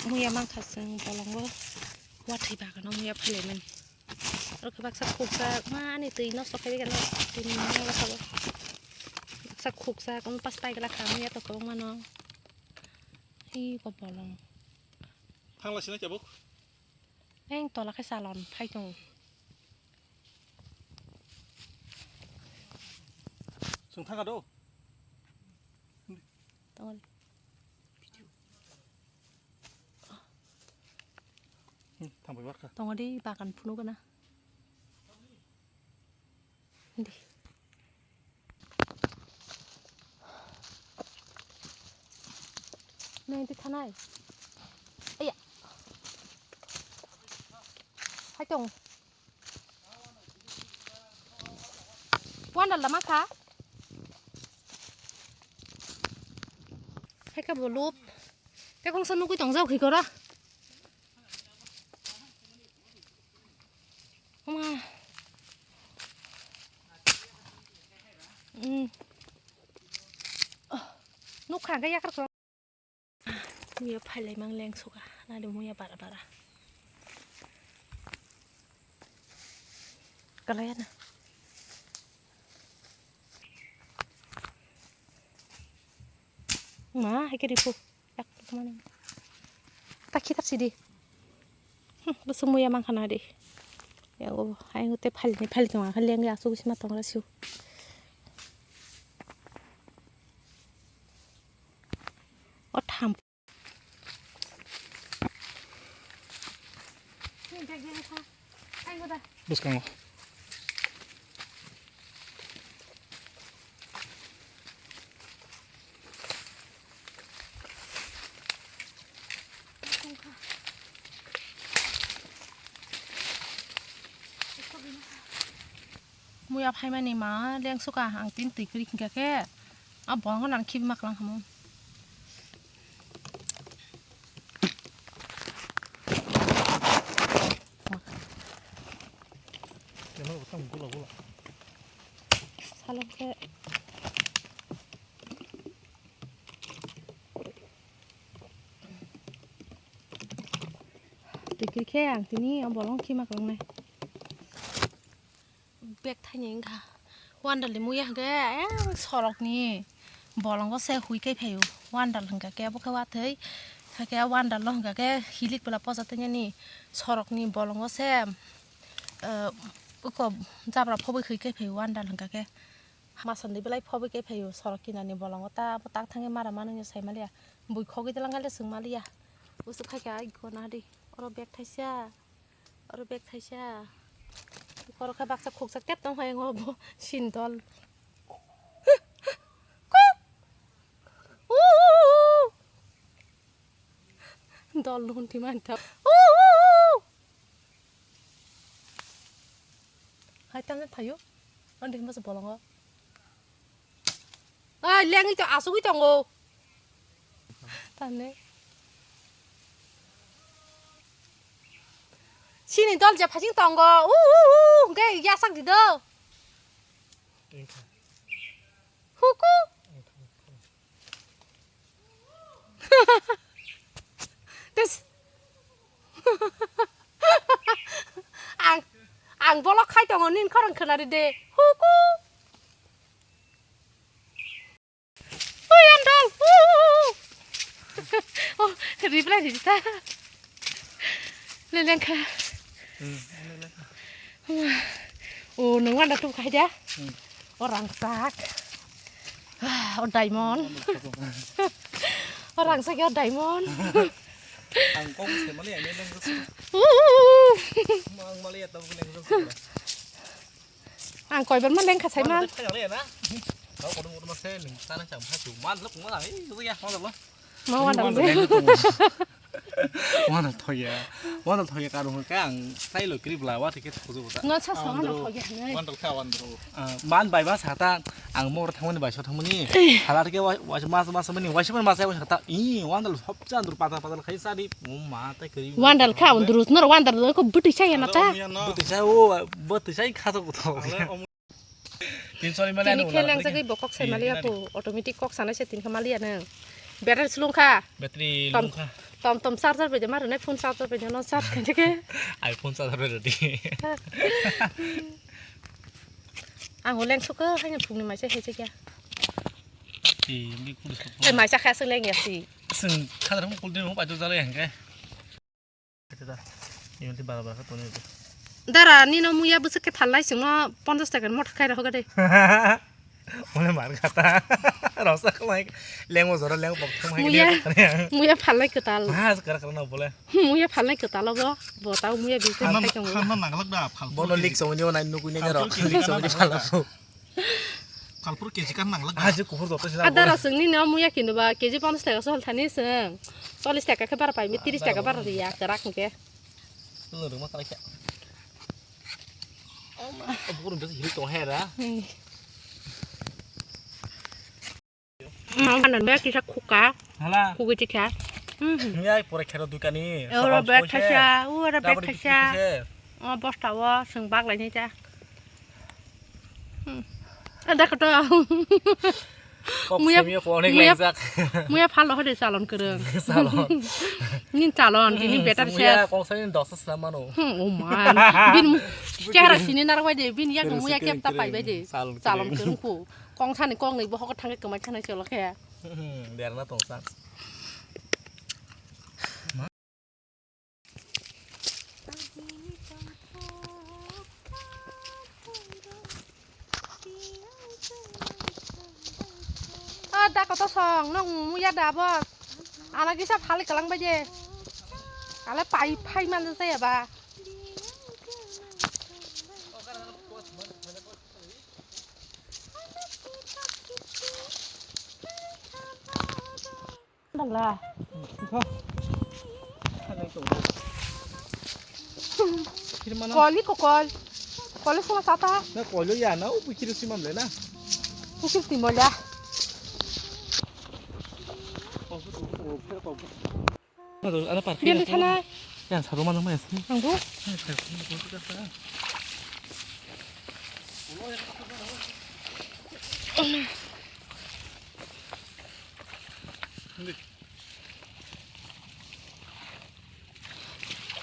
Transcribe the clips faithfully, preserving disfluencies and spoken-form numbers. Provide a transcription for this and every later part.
muya mankha chwng bolongo, wathwi bagano muya phailaimani. Oro khe baksa khukjak, mani twi nosto khaiwi gana, twi nangma sabo. Baksa khukjak, omo pas paigla kha, muya to kwbangma no. Hi ko bolong. Thangla sina chabuk. Eng tola khe salon phai tongo. Chwng thangkha do? Tongo de. Hmm, thangbai barkha. Tongo de, bagan phunukgana. Di. Nai di thanai. Aya. Hai tong. Wandal lama kha. Hai kha bolup. Te kongsa nugui tong jao khikora. Oma. Hmm. Oh, nukha hwnkhe yakar kho. Muya phailai mang leng suka, nadi muya bara bara. Kalaya na. Ma, hai kiri pu. Yak mana? Tak kita sidi. Hmm, busung muya mang kana di. Ya, oh, hai ngote phal ni phal tong, phal yang ya, su bisma tong ra siu. O tham. Bwskango. Muya phaimani ma lengsuka ang tin twi kwrwi hwnkha khe, a bolong nang khibi maklang hamo. Salok khe. Twi kwrwi khe ang tini o bolong khima kwlangnai. Bag thaini wngkha. Wandalni muya hwnkhe, eh, sorokni bolongo se hui kai phaio. Wandal hwnkha khe, abo khe wathwi. Hakhe wandal no hwnkha khe, hilik bwla poja tongmani sorokni bolongo se, eh, uko jabra phobwi hui kai phaio wandal hwnkha khe. Masandi belai phobwi kai phaio sorok kinarni bolongo ta, abo tak thangwi mara manwino sai maliya. Bui khogwi twlang khe le swng maliya. Usuk khai khe ai gona di. Oro bag thaisa. Oro bag thaisa. Oro khe baksa khukjak tep tong hai ngo bo sindol. Dol lun ti man ta. Hai tang thayo. Andi mas bolongo. Ai, lengwi to asugwi tongo. Tane. Sini dol je phasing tongo. U, u, u, hwnkhe yasak di do. Engkha. Huku. Engkha, engkha. Tes. Ang, ang bolok khai tongo, nin khorang khwnari de. Huku. Ui, andal. Oh, reply di ta. Lelengkha. Hmm, lelengkha. Oh, nung wanda tu khai dia. Hmm. O rangchak. Ah, o diamond. O rangchak o diamond. Ang kong se mali ang leleng. Uh. Ang mali ya tahu leleng. Ang koibar ma lengkha saiman. Kau kono kono se ning sana cham ha tu man lo kuma ai ya ma lo. Ma wandal de. Wandal thoya. Wandal thoya karung ka ang sai lo kri bla wa tiket khuju ta. Nga sa sa wandal thoya ne. Wandal kha wandal. Man bai ba sa ta ang mor thangmani bai so thangmani. Halar ke wa mas mas mani wa sa ta i wandal hop cha dur pata pata khai sa di. Wandal kha wandal nor wandal ko buti sa ya na ta. Buti sa o buti sa kha to. Tin sori mali. Tini anu khe leng jagwi bo kok sai maliya ko, automatic kok sanai se tin khe maliya nang. Battery slung kha. Battery lung kha. Tom tom charger bai de maro nai, phone charger bai de no charge khaide khe. iPhone charger bai de. Ang o leng suk khe haino phungni mai se hai se khe. Ti ngi kul suk. Ai mai sa kha se leng ya si. Sing khadar mo kul de mo pai to jale hangke. Ito da. Yung ti bara bara ka to ne. Dara nino muya bwswk khe phalnai singno ponchash taka ni motha khai rw hoga de. Mone mar kata. Rasa khlai. Lengmo jora leng bok thum hai. Muya. Muya phalnai kwtal. Ha, kara kara na bole. Muya phalnai kwtal obo. Bo tau muya business khai tongo. Khanna nanglak da phal. Bono leak songni onai nukui nai ro. Leak songni phalak. Phalpur keji kan nanglak. Ah, je kuphur joto sila. Adara songni no muya kino ba keji ponchash taka sol thani song. Chollish taka khe bara pai mi, tris taka bara riya kwrak hwnkhe. Lo ruma kalai khe. Bukur besi hil tong hai ra. Hmm. Mama nan ba kisa khuka. Hala. Khugi tikha. Hmm. Miyai pore khero dukani. Ora bag thaisa, ora bag thaisa. O bosta o sing bag lai nai ta. Hmm. Ada koto. Muya, muya, muya phalo hode chalon kwrwng. Chalon. Nin chalon, tini better muya ses. Kongsa ni dosa sila mano. Hmm, oh man. Bin chehra sini narwai de, bin yak muya kepta pai bai de. Chalon kwrwng. Chalon kwrwng ko. Kongsa ni kong ni bohok thangke kwmai thanai cholo khe. Hmm, derna tongsa. Ah, da koto song, nong muya da bo. Ana kisa phali kalang baje. Ale pai phai man jaya ba. Dala. Koli ko kol. Koli suma sata. Na koli ya na, u pikir si mam le na. Pikir ti mola. Ada parkir. Dia di sana. Yang satu mana mas? Anggu.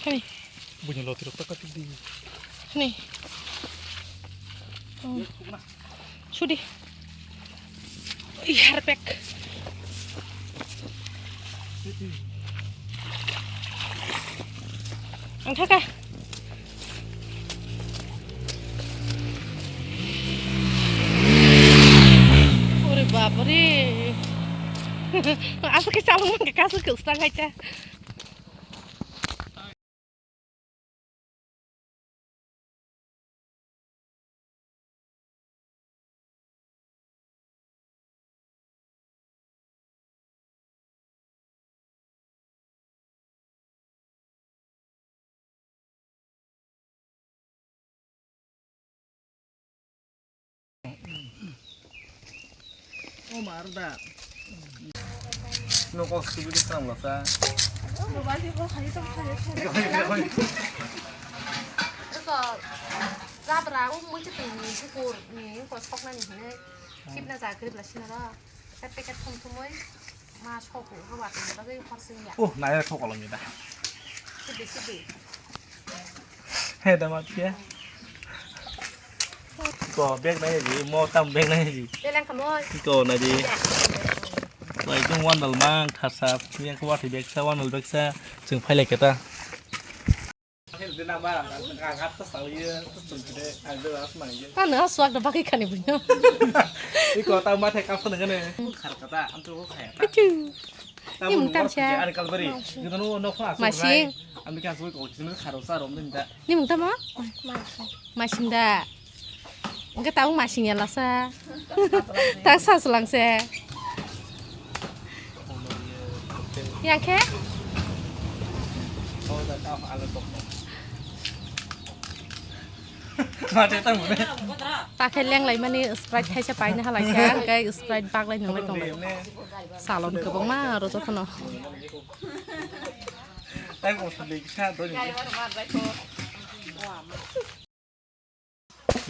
Hani. Bunyi loti rok tak di. Hani. Oh. Sudi. Ih, harpek. Ang thaka. Ore bapre. Asa ke chalung ke kasu ke usta gaita. O mar da. No kok sugi di sang lasa. Eko jabra o muitu tini bukur ni ko sokna ni hine. Kipna ja kri bla sinara. Packet thum thumoi ma soku ro ba tini bagwi horsing ya. Oh, naya thok kolom ni da. Sidi sidi. He da mat ya. Ko bag nai ji, mo tam bag nai ji. Beleng kamoi. Ko na ji. Bai jung wandal mang thasa, yang ko wathi bag sa, wandal bag sa, jung phailai keta. Tano suak da bagwi khani buino. Iko ta ma thai kapsa nang ne. Khar kata, am to khaya ta. Ni mung tam sa. Ani kalbari. Gidano no kha. Masing. Ami ka sui ko sini kharo sa rom din da. Ni mung tam ma? Masing da. Engke tabuk masing ya lasa. Tak sa selang se. Yang khe? Ta khe leng lai mani Sprite thaisa paina halai khe, engke Sprite bak lai nang lai tong lai. Salon kwbangma oro jotono.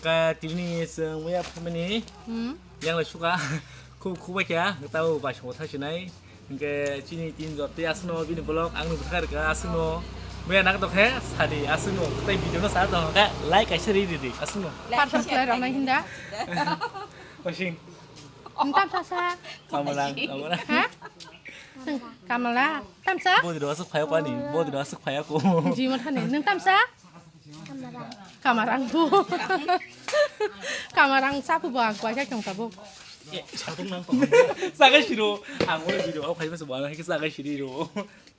Ka tini chwng muya family. Hmm. Yang lai suka. Khu, khu bai kya, tao bai sabo thai sinai. Hingke chini tin jor tei aswkno bini vlog ang nugwi thangkha aswkno. Maya nang tokhe sadi aswkno. Tei video no sa tong khe like kaisa ri di aswkno. Parcel khlai rok nai hinda. Wasing. Nung tamsa sa. Kamarang, kamarang. Ha? Kamala. Tamsa? Bodi do aswk phaya ko ani. Bodi do aswk phaya ko. Jimo thani. Nung tamsa? Kamarang bu. Kamarang sapu bu ang kwai kha kyong tabuk. Sakai siro. Ang oi video au phai bas bo ang sakai siro.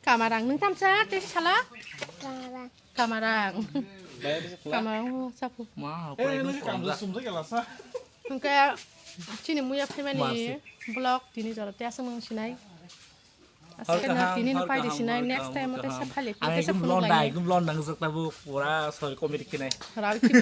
Kamarang nung tamsa te sala? Kamarang. Kamarang. Kamarang bu sapu. Ma, Eh, ini kan sumsek ya lasa. Hingke chini muya phaimani vlog tini jora te aswk nung sinai. Aswk no tini no paidi sinai, next time te sa phali. Ang ekdom londa, ekdom londa nang jok tabu pura sorry comedy kinai. Rao ki